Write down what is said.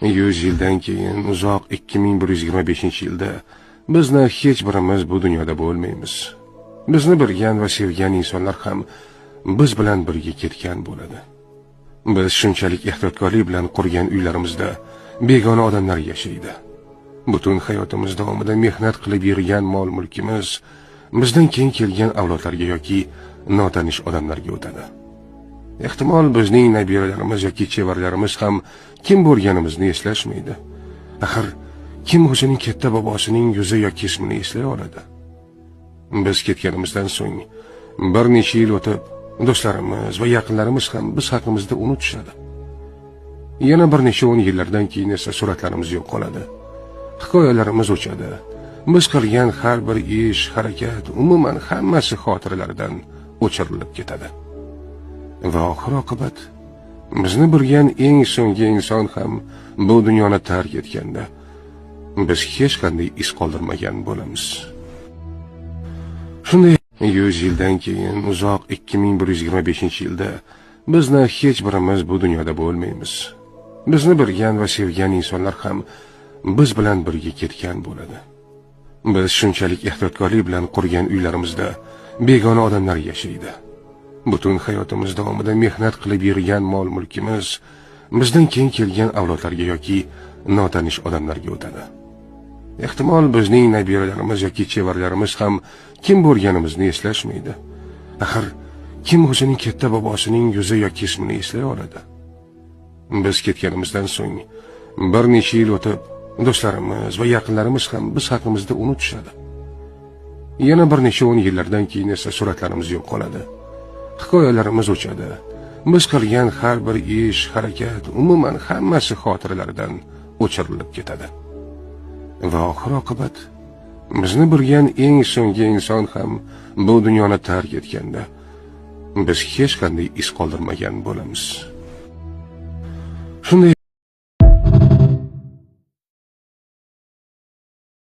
100 yildan keyin uzoq 2125-yilda bizni hech birimiz bu dunyoda bo'lmaymiz. Bizni bilgan va sevgan insonlar ham biz bilan birga ketgan bo'ladi. Biz shunchalik ehtiyotkorlik bilan qurgan uylarimizda begona odamlar yashaydi. Butun hayotimiz davomida mehnat qilib yig'gan mol-mulkimiz bizdan keyin kelgan avlodlarga yoki notanish odamlarga o'tadi. Ehtimol bizning nabiralarimiz yoki chevarlarimiz ham kim bo'lganimizni eslashmaydi. Axir kim o'zining katta bobosining yuzi yoki ismini eslay oladi? Biz ketganimizdan so'ng bir necha yil o'tib, do'stlarimiz va yaqinlarimiz ham biz haqimizda unutishadi. Yana bir necha o'n yillardan keyin esa suratlarimiz yo'qoladi. Hikoyalarimiz o'chadi. Biz qilgan har bir ish, harakat, umuman hammasi xotiralardan o'chirilib ketadi. Va oxir oqibat bizni bilgan eng so'nggi inson ham bu dunyoni tark etganda biz hech qanday iz qoldirmagan bo'lamiz. Shunday 100 yildan keyin uzoq 2125-yilda bizni hech birimiz bu dunyoda bo'lmaymiz. Bizni bilgan va sevgan insonlar ham biz bilan birga ketgan bo'ladi. Biz shunchalik ehtiyotkorlik bilan qurgan uylarimizda begona odamlar yashaydi. Butun hayotimiz davomida mehnat qilib yig'gan mol-mulkimiz bizdan keyin kelgan avlodlarga yoki notanish odamlarga o'tadi. Ehtimol bizning nabiralarimiz yoki chevarlarimiz ham kim bo'lganimizni eslashmaydi. Axir kim o'zining katta bobosining yuzi yoki ismini eslay oladi? Biz ketganimizdan so'ng bir necha yil o'tib, do'stlarimiz va yaqinlarimiz ham biz haqimizda unutishadi. Yana bir necha o'n yillardan keyin esa suratlarimiz yo'qoladi. Hikoyalarimiz o'chadi. Biz qilgan har bir ish, harakat, umuman hammasi xotiralardan o'chirilib ketadi. Va oxir oqibat bizni bilgan eng so'nggi inson ham bu dunyoni tark etganda biz hech qanday iz qoldirmagan bo'lamiz. Shunday